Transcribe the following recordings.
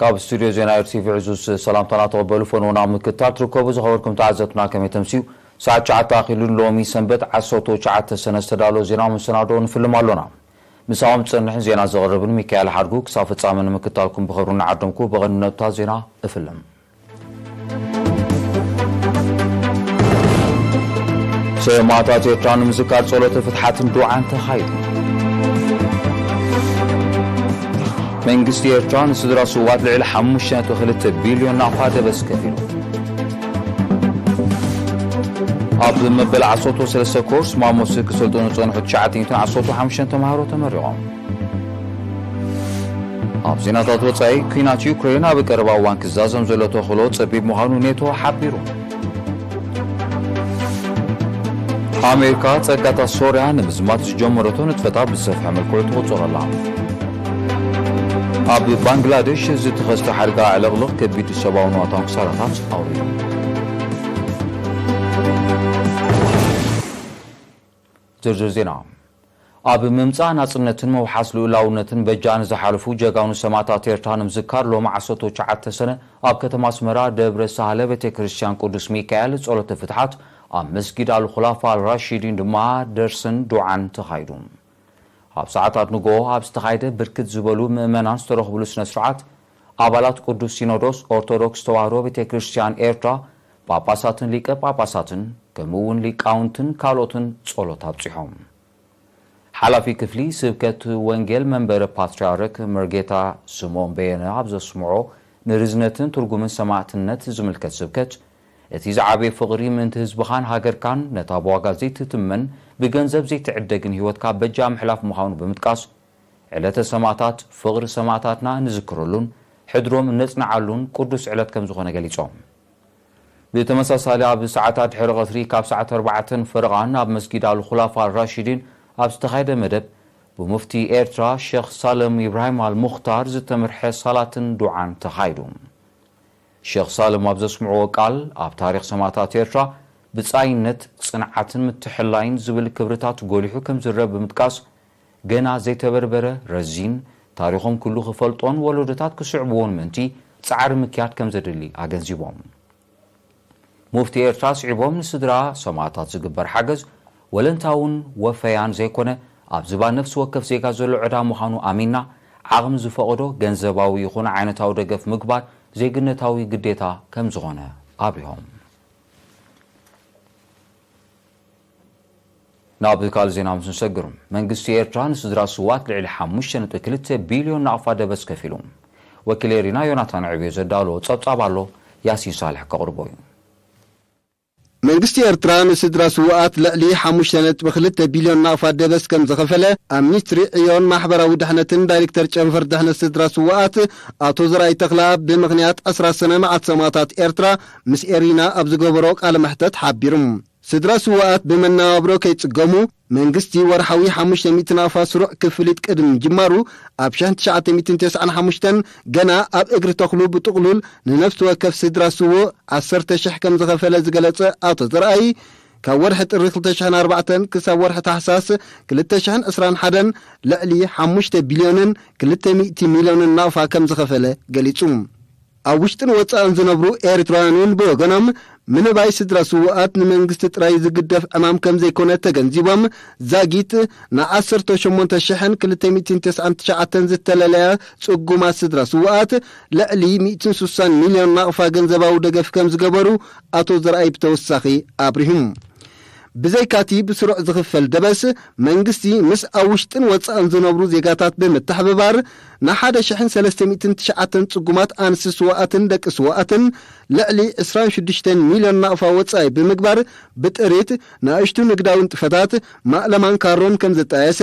ኣብ ስቱድዮ ዜና ኤር ቲ ቪ ዕዙዝ ሰላምታና ተቐበሉ። ፈንውና ምክትታል ትርከቡ ዝኸበርኩም ተዓዘብትና ከመይ ተምስዩ? ሰዓት ትሽዓተ ኣኺሉ ሎሚ ሰንበት ዓሰርተ ትሽዓተ ሰነ ዝተዳለወ ዜና መሰናዶ ንፍልም ኣሎና። ምሳኹም ዝጸንሕን ዜና ዘቕርብን ሚካኤል ሓድጉ ክሳብ ፍጻመ ንምክትታልኩም ብኽብሪ እናዓደምኩ ብቐንዱ ነጥብታት ዜና እፍልም። ሰማእታት ኤርትራ ንምዝካር ጸሎተ ፍትሓትን ዱዓን ተኻይዱ። መንግስቲ ኤርትራ ንስድራ ስውኣት ልዕሊ ሓሙሽተ ነጥቢ ክልተ ቢልዮን ናቕፋ ደበስ ከፊሉ። ኣብ መበል ዓሰርተ ሰለስተ ኮርስ ማሞስ ክሰልጥኑ ዝጸንሑ ትሽዓተ ሚእትን ዓሰርተ ሓሙሽተን ተማሃሮ ተመሪቖም። ኣብ ዜናታት ወጻኢ፣ ኲናት ዩክሬን ኣብ ቀረባ እዋን ክዛዘም ዘሎ ተኽእሎ ጸቢብ ምዃኑ ኔቶ ሓቢሩ። ኣሜሪካ ጸጋታት ሶርያ ንምዝማት ዝጀመረቶ ንጥፈታት ብዝሰፍሐ መልክዑ ትቑጽር ኣላ። ኣብ ባንግላዴሽ ዝተኸስተ ሓድጋ ዕልቕልቕ ከቢድ ሰብኣውን ንዋታውን ክሳራታት ኣውሪዱ። ዝርዝር ዜና። ኣብ ምምጻእ ናጽነትን ምውሓስ ልኡላውነትን በጃ ንዝሓለፉ ጀጋኑ ሰማእታት ኤርትራ ንምዝካር ሎሚ ዓሰርተ ትሽዓተ ሰነ ኣብ ከተማ ኣስመራ ደብረ ሳህለ ቤተ ክርስቲያን ቅዱስ ሚካኤል ጸሎተ ፍትሓት፣ ኣብ መስጊድ ኣልኹላፋ ኣልራሺዲን ድማ ደርስን ዱዓን ተኻይዱ። ኣብ ሰዓታት ንግሆ ኣብ ዝተኻየደ ብርክት ዝበሉ ምእመናን ዝተረኽብሉ ስነ ስርዓት፣ ኣባላት ቅዱስ ሲኖዶስ ኦርቶዶክስ ተዋህዶ ቤተ ክርስቲያን ኤርትራ፣ ጳጳሳትን ሊቀ ጳጳሳትን ከምኡ እውን ሊቃውንትን ካልኦትን ጸሎት ኣብጺሖም። ሓላፊ ክፍሊ ስብከት ወንጌል መንበረ ፓትርያርክ መርጌታ ስምኦን በየነ ኣብ ዘስምዖ ንርዝነትን ትርጉምን ሰማእትነት ዝምልከት ስብከት፣ እቲ ዝዓበየ ፍቕሪ ምእንቲ ህዝብኻን ሃገርካን ነታ ብዋጋ ዘይትትመን ብገንዘብ ዘይትዕደግን ህይወትካ በጃ ምሕላፍ ምዃኑ ብምጥቃስ፣ ዕለተ ሰማእታት ፍቕሪ ሰማእታትና ንዝክረሉን ሕድሮም እነጽንዓሉን ቅዱስ ዕለት ከም ዝኾነ ገሊጾም። ብተመሳሳሊ ኣብ ሰዓታት ድሕሪ ቀትሪ ካብ ሰዓት ኣርባዕተን ፈረቓን ኣብ መስጊድ ኣልኹላፋ ራሺዲን ኣብ ዝተኻየደ መደብ ብሙፍቲ ኤርትራ ሼኽ ሳልም ኢብራሂም ኣልሙኽታር ዝተመርሐ ሳላትን ዱዓን ተኻይዱ። ሼኽ ሳልም ኣብ ዘስምዕዎ ቃል፣ ኣብ ታሪኽ ሰማእታት ኤርትራ ብጻይነት፣ ጽንዓትን ምትሕልላይን ዝብል ክብርታት ጎሊሑ ከም ዝረብ ብምጥቃስ፣ ገና ዘይተበርበረ ረዚን ታሪኾም ኩሉ ክፈልጦን ወለዶታት ክስዕብዎን ምእንቲ ጻዕሪ ምክያድ ከም ዘድሊ ኣገንዚቦም። ሙፍቲ ኤርትራ ኣስዒቦም፣ ንስድራ ሰማእታት ዝግበር ሓገዝ ወለንታውን ወፈያን ዘይኮነ፣ ኣብ ዝባን ነፍሲ ወከፍ ዜጋ ዘሎ ዕዳ ምዃኑ ኣሚንና፣ ዓቕሚ ዝፈቕዶ ገንዘባዊ ይኹን ዓይነታዊ ደገፍ ምግባር ዜግነታዊ ግዴታ ከም ዝኾነ ኣብሪሆም። ናብ ካልእ ዜና ምስ ንሰግር፣ መንግስቲ ኤርትራ ንስድራ ስውኣት ልዕሊ ሓሙሽተ ነጥቢ ክልተ ቢልዮን ናቕፋ ደበስ ከፊሉ። ወኪል ኤሪና ዮናታን ዕብዮ ዘዳለዎ ጸብጻብ ኣሎ፣ ያሲን ሳልሕ ከቕርቦ እዩ። መንግስቲ ኤርትራ ንስድራ ስውኣት ልዕሊ ሓሙሽተ ነጥቢ ክልተ ቢልዮን ናቕፋ ደበስ ከም ዝኸፈለ ኣብ ሚኒስትሪ ዕዮን ማሕበራዊ ድሕነትን ዳይሬክተር ጨንፈር ድሕነት ስድራ ስውኣት ኣቶ ዘርኣይ ተኽለኣብ ብምኽንያት ዕስራ ሰነ መዓት ሰማእታት ኤርትራ ምስ ኤሪና ኣብ ዝገበሮ ቃለ መሕተት ሓቢሩ። ስድራ ስውኣት ብመነባብሮ ከይጽገሙ መንግስቲ ወርሓዊ ሓሙሽተ ሚእቲ ናቕፋ ስሩዕ ክፍሊት ቅድሚ ምጅማሩ ኣብ ሸሕን ትሽዓተ ሚእትን ተስዓን ሓሙሽተን ገና ኣብ እግሪ ተኽሉ ብጥቕሉል ንነፍሲ ወከፍ ስድራ ስዉእ ዓሰርተ ሽሕ ከም ዝኸፈለ ዝገለጸ ኣቶ ዘርኣይ፣ ካብ ወርሒ ጥሪ ክልተ ሽሕን ኣርባዕተን ክሳብ ወርሒ ታሕሳስ ክልተ ሽሕን ዕስራን ሓደን ልዕሊ ሓሙሽተ ቢልዮንን ክልተ ሚእቲ ሚልዮንን ናቕፋ ከም ዝኸፈለ ገሊጹ። ኣብ ውሽጥን ወጻእን ዝነብሩ ኤርትራውያን እውን ብወገኖም፣ ምንባይ ስድራ ስዉኣት ንመንግስቲ ጥራይ ዝግደፍ ዕማም ከም ዘይኮነ ተገንዚቦም፣ ዛጊት ንዓሰርተ ሸሞንተ ሽሕን ክልተ ሚእትን ተስዓን ትሽዓተን ዝተለለያ ጽጉማት ስድራ ስዉኣት ልዕሊ ሚእትን ስሳን ሚልዮን ናቕፋ ገንዘባዊ ደገፍ ከም ዝገበሩ ኣቶ ዘርኣይ ብተወሳኺ ኣብሪሁ። ብዘይካቲ ብስሩዕ ዝኽፈል ደበስ፣ መንግስቲ ምስ ኣብ ውሽጥን ወጻእን ዝነብሩ ዜጋታት ብምትሕብባር፣ ንሓደ ሽሕን ሰለስተ ሚእትን ትሽዓተን ጽጉማት ኣንስቲ ስውኣትን ደቂ ስውኣትን ልዕሊ ዕስራን ሽዱሽተን ሚልዮን ናቕፋ ወጻኢ ብምግባር፣ ብጥሪት፣ ንኣሽቱ ንግዳዊ ንጥፈታት፣ ማእለማን ካሮን ከም ዘጣየሰ፣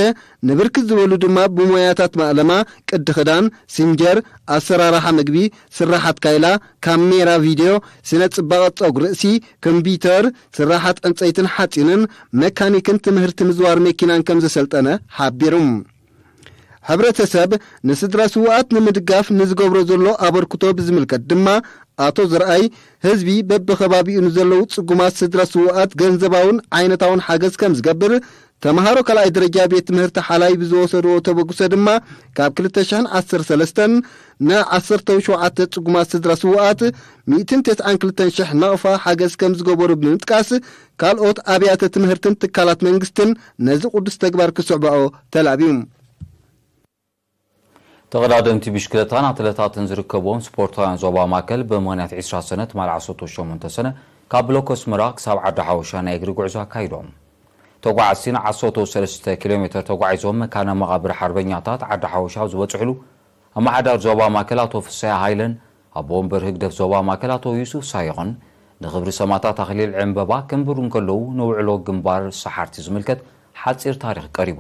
ንብርክት ዝበሉ ድማ ብሞያታት ማእለማ፣ ቅዲ ክዳን፣ ሲንጀር፣ ኣሰራርሓ ምግቢ፣ ስራሓት ካይላ፣ ካሜራ ቪድዮ፣ ስነ ጽባቐ ጸጉሪ ርእሲ፣ ኮምፒተር፣ ስራሓት ዕንጸይትን ሓጺንን፣ መካኒክን ትምህርቲ ምዝዋር መኪናን ከም ዘሰልጠነ ሓቢሩ። ሕብረተሰብ ንስድራ ስውኣት ንምድጋፍ ንዝገብሮ ዘሎ ኣበርክቶ ብዝምልከት ድማ፣ ኣቶ ዘርኣይ፣ ህዝቢ በብኸባቢኡ ንዘለዉ ጽጉማት ስድራ ስውኣት ገንዘባውን ዓይነታውን ሓገዝ ከም ዝገብር፣ ተምሃሮ ካልኣይ ደረጃ ቤት ትምህርቲ ሓላይ ብዝወሰድዎ ተበግሶ ድማ ካብ ክልተ ሽሕን ዓሰርተ ሰለስተን ን ዓሰርተ ሸውዓተ ጽጉማት ስድራ ስውኣት ሚእትን ተስዓን ክልተን ሽሕ ናቕፋ ሓገዝ ከም ዝገበሩ ብምጥቃስ፣ ካልኦት ኣብያተ ትምህርትን ትካላት መንግስትን ነዚ ቅዱስ ተግባር ክስዕባኦ ተላብዩ። ተቐዳደምቲ ብሽክለታን ኣትለታትን ዝርከብዎም ስፖርታውያን ዞባ ማእከል ብምኽንያት ዕስራ ሰነ ትማል ዓሰርተ ሸሞንተ ሰነ ካብ ብሎኮ ኣስመራ ክሳብ ዓዲ ሓወሻ ናይ እግሪ ጉዕዞ ኣካይዶም። ተጓዓዝቲ ንዓሰርተ ሰለስተ ኪሎ ሜትር ተጓዒዞም መካነ መቓብር ሓርበኛታት ዓዲ ሓወሻ ኣብ ዝበጽሕሉ፣ ኣመሓዳሪ ዞባ ማእከል ኣቶ ፍሳይ ሃይለን ኣቦ ወንበር ህግደፍ ዞባ ማእከል ኣቶ ዩሱፍ ሳይቕን ንኽብሪ ሰማእታት ኣኽሊል ዕምበባ ከንብሩ እንከለዉ፣ ንውዕሎ ግንባር ሰሓርቲ ዝምልከት ሓጺር ታሪኽ ቀሪቡ።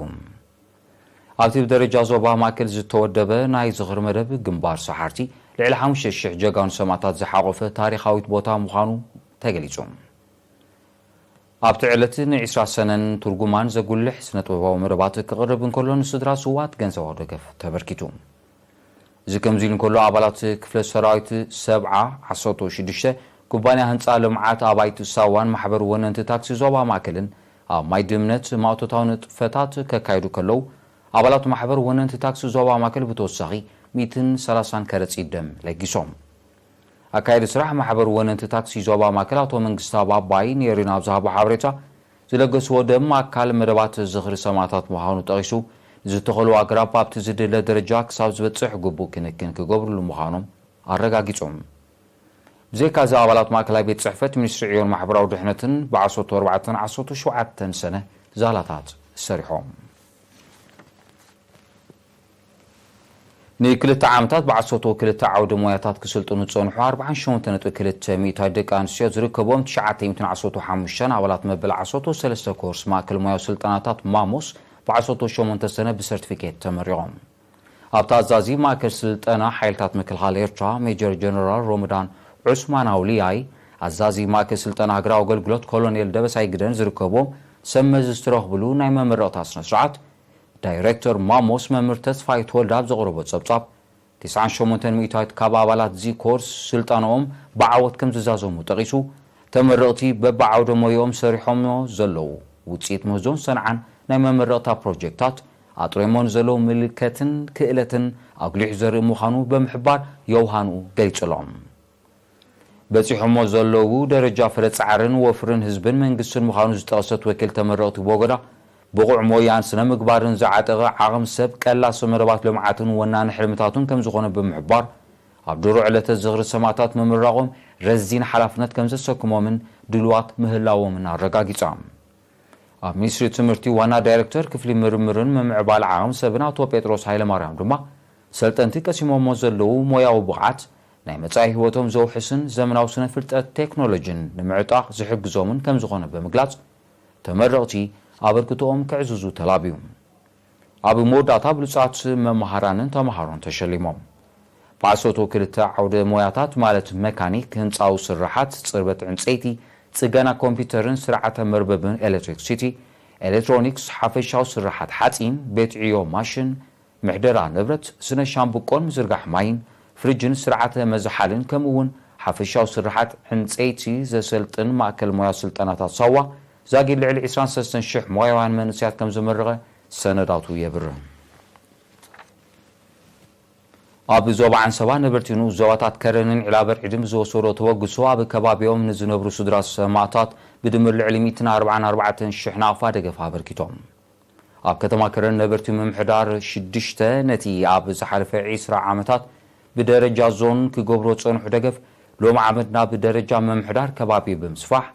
ኣብቲ ብደረጃ ዞባ ማእከል ዝተወደበ ናይ ዝኽሪ መደብ፣ ግንባር ሰሓርቲ ልዕሊ ሓሙሽተ ሽሕ ጀጋኑ ሰማእታት ዝሓቖፈ ታሪኻዊት ቦታ ምዃኑ ተገሊጹ። ኣብቲ ዕለት ንዕስራ ሰነን ትርጉማን ዘጉልሕ ስነ-ጥበባዊ መደባት ክቕርብ እንከሎ፣ ንስድራ ስውኣት ገንዘባዊ ደገፍ ተበርኪቱ። እዚ ከምዚ ኢሉ እንከሎ፣ ኣባላት ክፍለ ሰራዊት ሰብዓ ዓሰርተ ሽዱሽተ፣ ኩባንያ ህንጻ ልምዓት ኣባይቲ ሳዋን ማሕበር ወነንቲ ታክሲ ዞባ ማእከልን ኣብ ማይ ድምነት ማእቶታዊ ንጥፈታት ከካይዱ ከለዉ፣ ኣባላት ማሕበር ወነንቲ ታክሲ ዞባ ማእከል ብተወሳኺ ሚእትን ሰላሳን ከረጺት ደም ለጊሶም። ኣካያዲ ስራሕ ማሕበር ወነንቲ ታክሲ ዞባ ማእከል ኣቶ መንግስተኣብ ኣባይ ንኤሪና ኣብ ዝሃቦ ሓበሬታ፣ ዝለገስዎ ደም ኣካል መደባት ዝኽሪ ሰማእታት ምዃኑ ጠቒሱ፣ ንዝተኸሉ ኣግራብ ኣብቲ ዝድለ ደረጃ ክሳብ ዝበጽሕ ግቡእ ክንክን ክገብርሉ ምዃኖም ኣረጋጊጾም። ብዘይካዚ፣ ኣባላት ማእከላይ ቤት ጽሕፈት ሚኒስትሪ ዕዮን ማሕበራዊ ድሕነትን ብዓሰርተ ኣርባዕተን ዓሰርተ ሸውዓተን ሰነ ዛላታት ሰሪሖም። ንክልተ ዓመታት ብዓሰርተ ክልተ ዓውደ ሞያታት ክስልጥኑ ዝጸንሑ ኣርባዓን ሸሞንተን ነጥቢ ክልተ ሚእታዊት ደቂ ኣንስትዮ ዝርከብዎም ትሽዓተ ሚእትን ዓሰርተ ሓሙሽተን ኣባላት መበል ዓሰርተ ሰለስተ ኮርስ ማእከል ሞያዊ ስልጠናታት ማሞስ ብዓሰርተ ሸሞንተ ሰነ ብሰርቲፊኬት ተመሪቖም። ኣብቲ ኣዛዚ ማእከል ስልጠና ሓይልታት ምክልኻል ኤርትራ ሜጀር ጀነራል ሮምዳን ዑስማን ኣውሊያይ፣ ኣዛዚ ማእከል ስልጠና ሃገራዊ ኣገልግሎት ኮሎኔል ደበሳይ ግደን ዝርከብዎም ሰብ መዚ ዝተረኽብሉ ናይ መመረቕታ ስነ ስርዓት፣ ዳይሬክተር ማሞስ መምህር ተስፋይ ተወልደ ኣብ ዘቕረቦ ጸብጻብ፣ ተስዓን ሸሞንተን ሚእታዊት ካብ ኣባላት እዚ ኮርስ ስልጠናኦም ብዓወት ከም ዝዛዘሙ ጠቒሱ፣ ተመረቕቲ በብዓውደ ሞያኦም ሰሪሖሞ ዘለዉ ውጽኢት ምህዞን ሰንዓን ናይ መመረቕታ ፕሮጀክታት ኣጥሪሞ ንዘለዉ ምልከትን ክእለትን ኣጉሊሑ ዘርኢ ምዃኑ ብምሕባር የውሃንኡ ገሊጹሎም። በጺሖሞ ዘለዉ ደረጃ ፍረ ጻዕርን ወፍርን ህዝብን መንግስትን ምዃኑ ዝጠቐሰት ወኪል ተመረቕቲ ብወገና፣ ብቑዕ ሞያን ስነ ምግባርን ዝዓጠቐ ዓቕሚ ሰብ ቀላሲ መደባት ልምዓትን ወናኒ ሕልምታቱን ከም ዝኾነ ብምሕባር፣ ኣብ ድሮ ዕለተ ዝኽሪ ሰማእታት ምምራቖም ረዚን ሓላፍነት ከም ዘሰክሞምን ድልዋት ምህላዎምን ኣረጋጊጻ። ኣብ ሚኒስትሪ ትምህርቲ ዋና ዳይሬክተር ክፍሊ ምርምርን ምምዕባል ዓቕሚ ሰብን ኣቶ ጴጥሮስ ሃይለማርያም ድማ፣ ሰልጠንቲ ቀሲሞሞ ዘለዉ ሞያዊ ብቕዓት ናይ መጻኢ ህይወቶም ዘውሕስን ዘመናዊ ስነ ፍልጠት ቴክኖሎጂን ንምዕጣቕ ዝሕግዞምን ከም ዝኾነ ብምግላጽ፣ ተመረቕቲ ኣበርክቶኦም ከዕዝዙ ተላብዩ። ኣብ መወዳእታ ብሉጻት መምሃራንን ተምሃሮን ተሸሊሞም። ብዓሰርተ ክልተ ዓውደ ሞያታት ማለት መካኒክ፣ ህንጻዊ ስራሓት፣ ጽርበት ዕንጸይቲ፣ ጽገና ኮምፒውተርን ስርዓተ መርበብን ኤሌክትሪክሲቲ፣ ኤሌክትሮኒክስ፣ ሓፈሻዊ ስራሓት ሓጺን፣ ቤት ዕዮ ማሽን፣ ምሕደራ ንብረት፣ ስነ ሻምብቆን ምዝርጋሕ ማይን፣ ፍሪጅን ስርዓተ መዝሓልን ከምኡ እውን ሓፈሻዊ ስራሓት ዕንጸይቲ ዘሰልጥን ማእከል ሞያ ስልጠናታት ሳዋ ዛጊድ ልዕሊ ዕስራን ሰለስተን ሽሕ ሞያውያን መንእሰያት ከም ዘመረቐ ሰነዳቱ የብርህ። ኣብ ዞባ ዓንሰባ ነበርቲ ንኡስ ዞባታት ከረንን ዒላበርዒድን ብዝወሰዶ ተበግሶ ኣብ ከባቢኦም ንዝነብሩ ስድራ ሰማእታት ብድምር ልዕሊ ሚእትን ኣርባዓን ኣርባዕተን ሽሕ ናቕፋ ደገፍ ኣበርኪቶም። ኣብ ከተማ ከረን ነበርቲ ምምሕዳር ሽዱሽተ ነቲ ኣብ ዝሓለፈ ዕስራ ዓመታት ብደረጃ ዞን ክገብሮ ጸንሑ ደገፍ ሎም ዓመት ናብ ደረጃ ምምሕዳር ከባቢ ብምስፋሕ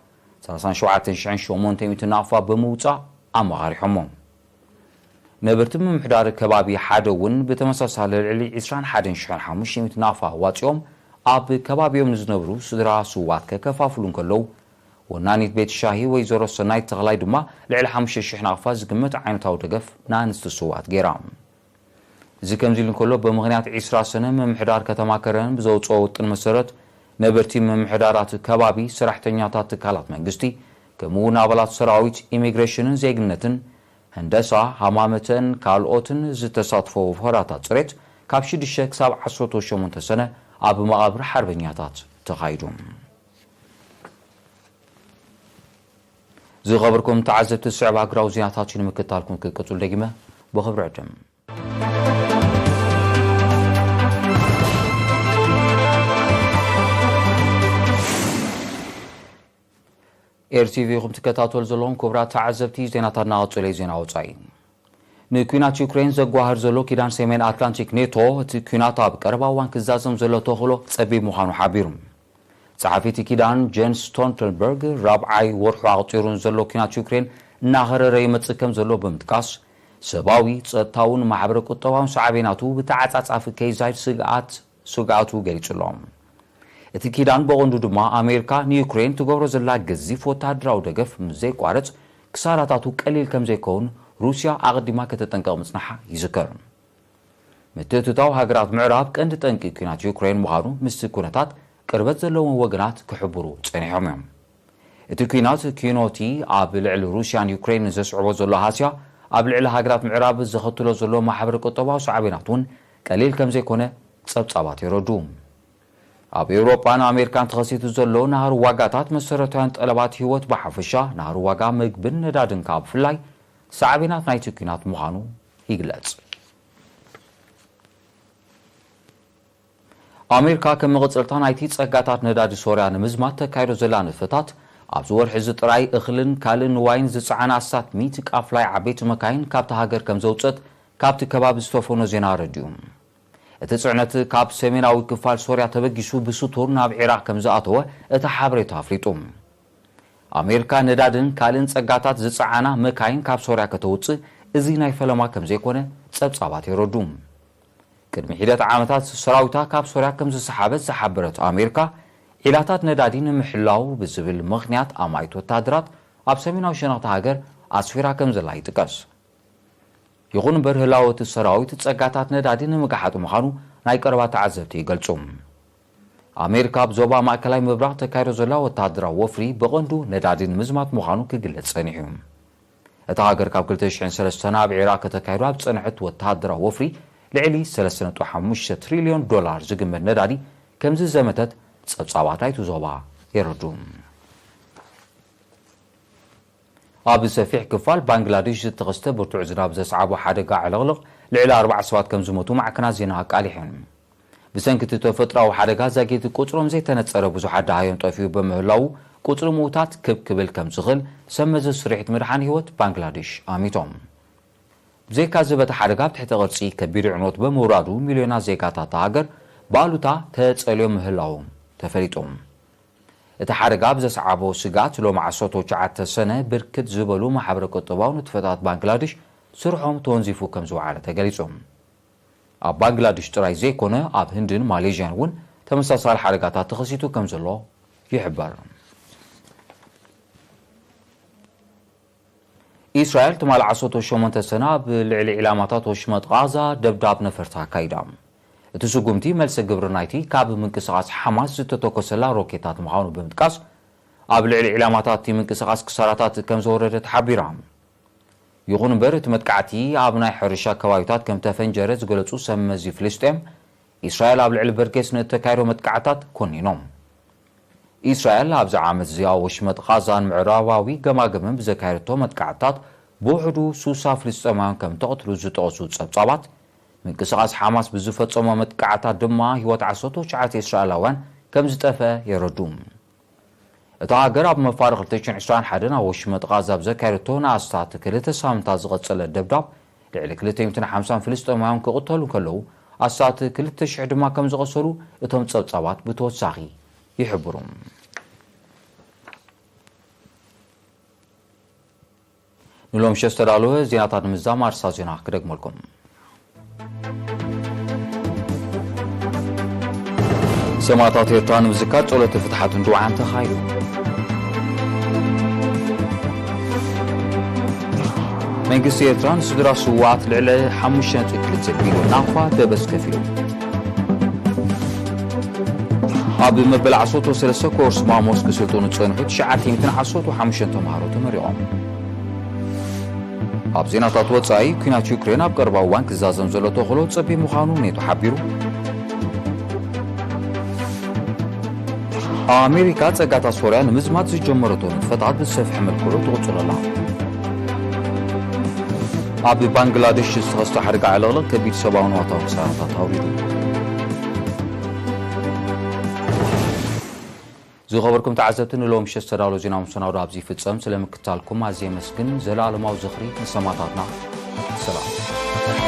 ሰላሳን ሸውዓተን ሽሕን ሸሞንተ ሚእቲ ናቕፋ ብምውጻእ ኣመኻሪሖሞ። ነበርቲ ምምሕዳር ከባቢ ሓደ እውን ብተመሳሳሊ ልዕሊ ዕስራን ሓደን ሽሕን ሓሙሽተ ሚእቲ ናቕፋ ኣዋጺኦም ኣብ ከባቢኦም ንዝነብሩ ስድራ ስዋት ከከፋፍሉ እንከለዉ፣ ወናኒት ቤት ሻሂ ወይዘሮ ሰናይት ተኽላይ ድማ ልዕሊ ሓሙሽተ ሽሕ ናቕፋ ዝግመት ዓይነታዊ ደገፍ ንኣንስቲ ስዋት ገይራ። እዚ ከምዚ ኢሉ እንከሎ፣ ብምኽንያት ዕስራ ሰነ ምምሕዳር ከተማ ከረን ብዘውፅኦ ውጥን መሰረት ነበርቲ ምምሕዳራት ከባቢ፣ ሰራሕተኛታት ትካላት መንግስቲ፣ ከምኡ እውን ኣባላት ሰራዊት ኢሚግሬሽንን ዜግነትን፣ ህንደሳ፣ ሃማመተን ካልኦትን ዝተሳትፎ ወፈራታት ፅሬት ካብ ሽዱሽተ ክሳብ ዓሰርተ ሸሞንተ ሰነ ኣብ መቓብር ሓርበኛታት ተኻይዱ። ዝኸበርኩም ተዓዘብቲ፣ ዝስዕብ ሃገራዊ ዜናታት እዩ ንምክትታልኩም ክቅጽሉ ደጊመ ብኽብሪ ዕድም። ኤር ቲ ቪ ኢኹም ትከታተሉ ዘለኹም ክቡራት ተዓዘብቲ፣ ዜናታትና ቀጺሉ። ዜና ወጻኢ። ንኲናት ዩክሬን ዘጓህር ዘሎ ኪዳን ሰሜን ኣትላንቲክ ኔቶ፣ እቲ ኲናት ኣብ ቀረባ እዋን ክዛዘም ዘሎ ተኽእሎ ጸቢብ ምዃኑ ሓቢሩ። ጸሓፊ እቲ ኪዳን ጀንስ ስቶልተንበርግ፣ ራብዓይ ወርሑ ኣቕጺሩ ንዘሎ ኲናት ዩክሬን እናኸረረ ይመጽእ ከም ዘሎ ብምጥቃስ፣ ሰብኣዊ፣ ጸጥታውን ማሕበረ ቁጠባውን ሳዕቤናቱ ብተዓጻጻፊ ከይዛይድ ስግኣት፣ ስግኣቱ ገሊጹ ኣሎ። እቲ ኪዳን ብቐንዱ ድማ ኣሜሪካ ንዩክሬን ትገብሮ ዘላ ገዚፍ ወተሃደራዊ ደገፍ ምስ ዘይቋረጽ ክሳራታቱ ቀሊል ከም ዘይከውን ሩስያ ኣቐዲማ ከተጠንቀቕ ምጽናሓ ይዝከር። ምትእትታው ሃገራት ምዕራብ ቀንዲ ጠንቂ ኲናት ዩክሬን ምዃኑ ምስቲ ኩነታት ቅርበት ዘለዎም ወገናት ክሕብሩ ጸኒሖም እዮም። እቲ ኲናት ኪኖቲ ኣብ ልዕሊ ሩስያን ዩክሬንን ዘስዕቦ ዘሎ ሃስያ ኣብ ልዕሊ ሃገራት ምዕራብ ዘኸትሎ ዘሎ ማሕበረ ቁጠባዊ ሳዕቤናት እውን ቀሊል ከም ዘይኮነ ጸብጻባት የረድኡ። ኣብ ኤውሮጳን ኣሜሪካን ተኸሲቱ ዘሎ ናህሪ ዋጋታት መሰረታውያን ጠለባት ህይወት ብሓፈሻ፣ ናህሪ ዋጋ ምግብን ነዳድን ከኣ ብፍላይ ሳዕቤናት ናይቲ ኲናት ምዃኑ ይግለጽ። ኣሜሪካ ከም መቐጸልታ ናይቲ ጸጋታት ነዳዲ ሶርያ ንምዝማት ተካይዶ ዘላ ንጥፈታት፣ ኣብዚ ወርሒ እዚ ጥራይ እኽልን ካልእ ንዋይን ዝጸዓና ኣስታት ሚእቲ ቃፍላይ ዓበይቲ መካይን ካብታ ሃገር ከም ዘውጸት ካብቲ ከባቢ ዝተፈኖ ዜና ኣረዲኡ። እቲ ጽዕነት ካብ ሰሜናዊ ክፋል ሶርያ ተበጊሱ ብስቱር ናብ ዒራቕ ከም ዝኣተወ እቲ ሓበሬታ ኣፍሊጡ። ኣሜሪካ ነዳድን ካልእን ጸጋታት ዝጸዓና መካይን ካብ ሶርያ ከተውጽእ እዚ ናይ ፈለማ ከም ዘይኮነ ጸብጻባት የረዱ። ቅድሚ ሒደት ዓመታት ሰራዊታ ካብ ሶርያ ከም ዝሰሓበት ዝሓበረት ኣሜሪካ፣ ዒላታት ነዳዲ ንምሕላው ብዝብል ምኽንያት ኣማኢት ወተሃደራት ኣብ ሰሜናዊ ሸነኽቲ ሃገር ኣስፊራ ከም ዘላ ይጥቀስ። ይኹን እምበር፣ ህላወ እቲ ሰራዊት ጸጋታት ነዳዲ ንምግሓጥ ምዃኑ ናይ ቀረባ ተዓዘብቲ ይገልጹ። ኣሜሪካ ኣብ ዞባ ማእከላይ ምብራቕ ተካይዶ ዘላ ወተሃደራዊ ወፍሪ ብቐንዱ ነዳዲ ንምዝማት ምዃኑ ክግለጽ ጸኒሑ። እታ ሃገር ካብ ክልተ ሽሕን ሰለስተን ኣብ ዒራቕ ከተካይዶ ኣብ ዝጸንሐት ወተሃደራዊ ወፍሪ፣ ልዕሊ ሰለስተ ነጥቢ ሓሙሽተ ትሪልዮን ዶላር ዝግመት ነዳዲ ከም ዝዘመተት ጸብጻባት ናይቲ ዞባ የረዱ። ኣብ ሰፊሕ ክፋል ባንግላዴሽ ዝተኸስተ ብርቱዕ ዝናብ ዘስዓቦ ሓደጋ ዕልቕልቕ ልዕሊ ኣርባዕተ ሰባት ከም ዝሞቱ ማዕከናት ዜና ኣቃሊሐን። ብሰንኪ እቲ ተፈጥሮኣዊ ሓደጋ ዛጊት ቁጽሮም ዘይተነጸረ ብዙሓት ደሃዮም ጠፊኡ ብምህላዉ፣ ቁጽሪ ምዉታት ክብ ክብል ከም ዝኽእል ሰብ መዚ ስርሒት ምድሓን ህይወት ባንግላዴሽ ኣሚቶም። ብዘይካ እዚ፣ በቲ ሓደጋ ኣብ ትሕቲ ቅርጺ ከቢድ ዕንወት ብምውራዱ፣ ሚልዮናት ዜጋታት እታ ሃገር ብኣሉታ ተጸልዮም ምህላዎም ተፈሊጡ። እቲ ሓደጋ ኣብ ዘስዓቦ ስግኣት፣ ሎሚ ዓሰርተ ትሽዓተ ሰነ ብርክት ዝበሉ ማሕበረ ቁጠባዊ ንጥፈታት ባንግላዴሽ ስርሖም ተወንዚፉ ከም ዝወዓለ ተገሊጹ። ኣብ ባንግላዴሽ ጥራይ ዘይኮነ፣ ኣብ ህንድን ማሌዥያን እውን ተመሳሳሊ ሓደጋታት ተኸሲቱ ከም ዘሎ ይሕበር። ኢስራኤል ትማሊ ዓሰርተ ሸሞንተ ሰነ ኣብ ልዕሊ ዒላማታት ወሽመጥ ቓዛ ደብዳብ ነፈርቲ ኣካይዳ። እቲ ስጉምቲ መልሰ ግብሪ ናይቲ ካብ ምንቅስቓስ ሓማስ ዝተተኮሰላ ሮኬታት ምዃኑ ብምጥቃስ፣ ኣብ ልዕሊ ዒላማታት እቲ ምንቅስቓስ ክሳራታት ከም ዘወረደ ተሓቢራ። ይኹን እምበር፣ እቲ መጥቃዕቲ ኣብ ናይ ሕርሻ ከባቢታት ከም ተፈንጀረ ዝገለጹ ሰብ መዚ ፍልስጤም፣ ኢስራኤል ኣብ ልዕሊ በርጌስ ንእተካይዶ መጥቃዕታት ኮኒኖም። ኢስራኤል ኣብዚ ዓመት እዚ ኣብ ወሽመጥ ቓዛን ምዕራባዊ ገማግምን ብዘካየደቶ መጥቃዕትታት ብውሕዱ ሱሳ ፍልስጤማውያን ከም ተቐትሉ ዝጠቐሱ ጸብጻባት፣ ምንቅስቓስ ሓማስ ብዝፈጸሞ መጥቃዕትታት ድማ ህይወት ዓሰርተ ትሽዓተ እስራኤላውያን ከም ዝጠፍአ የረዱ። እታ ሃገር ኣብ መፋርቕ ክልተ ሽሕን ዕስራን ሓደን ኣብ ወሽመጥ ቓዛ ኣብ ዘካየደቶ ንኣስታት ክልተ ሳምንታት ዝቐጸለ ደብዳብ፣ ልዕሊ ክልተ ሚእትን ሓምሳን ፍልስጤማውያን ክቕተሉ እንከለዉ፣ ኣስታት ክልተ ሽሕ ድማ ከም ዝቖሰሉ እቶም ጸብጻባት ብተወሳኺ ይሕብሩ። ንሎምሸ ዝተዳለወ ዜናታት ንምዝዛም ኣርሳ ዜና ክደግመልኩም። ሰማእታት ኤርትራ ንምዝካር ጸሎተ ፍትሓትን ድውዓን ተኻይዱ። መንግስቲ ኤርትራ ንስድራ ስውኣት ልዕሊ ሓሙሽተ ነጥቢ ክልተ ቢልዮን ናቕፋ ደበስ ከፊሉ። ኣብ መበል ዓሰርተ ሰለስተ ኮርስ ማሞስ ክስልጥኑ ዝጸንሑ ትሽዓተ ሚእትን ዓሰርተ ሓሙሽተን ተምሃሮ ተመሪቖም። ኣብ ዜናታት ወጻኢ፣ ኲናት ዩክሬን ኣብ ቀረባ እዋን ክዛዘም ዘሎ ተኽእሎ ጸቢብ ምዃኑ ኔቶ ሓቢሩ። ኣሜሪካ ጸጋታት ሶርያ ንምዝማት ዝጀመረቶ ንጥፈታት ብዝሰፍሐ መልክዑ ትቕጽሎ ኣላ። ኣብ ባንግላደሽ ዝተኸስተ ሓደጋ ዕልቕልቕ ከቢድ ሰብኣውን ዋታውን ክሳራታት ኣውሪዱ። ዝኸበርኩም ተዓዘብቲ፣ ንሎሚ ምሸት ዝተዳሎ ዜና መሰናዶ ኣብዚ ይፍጸም። ስለ ምክታልኩም ኣዝየ የመስግን። ዘለኣለማዊ ዝኽሪ ንሰማእታትና። ሰላም።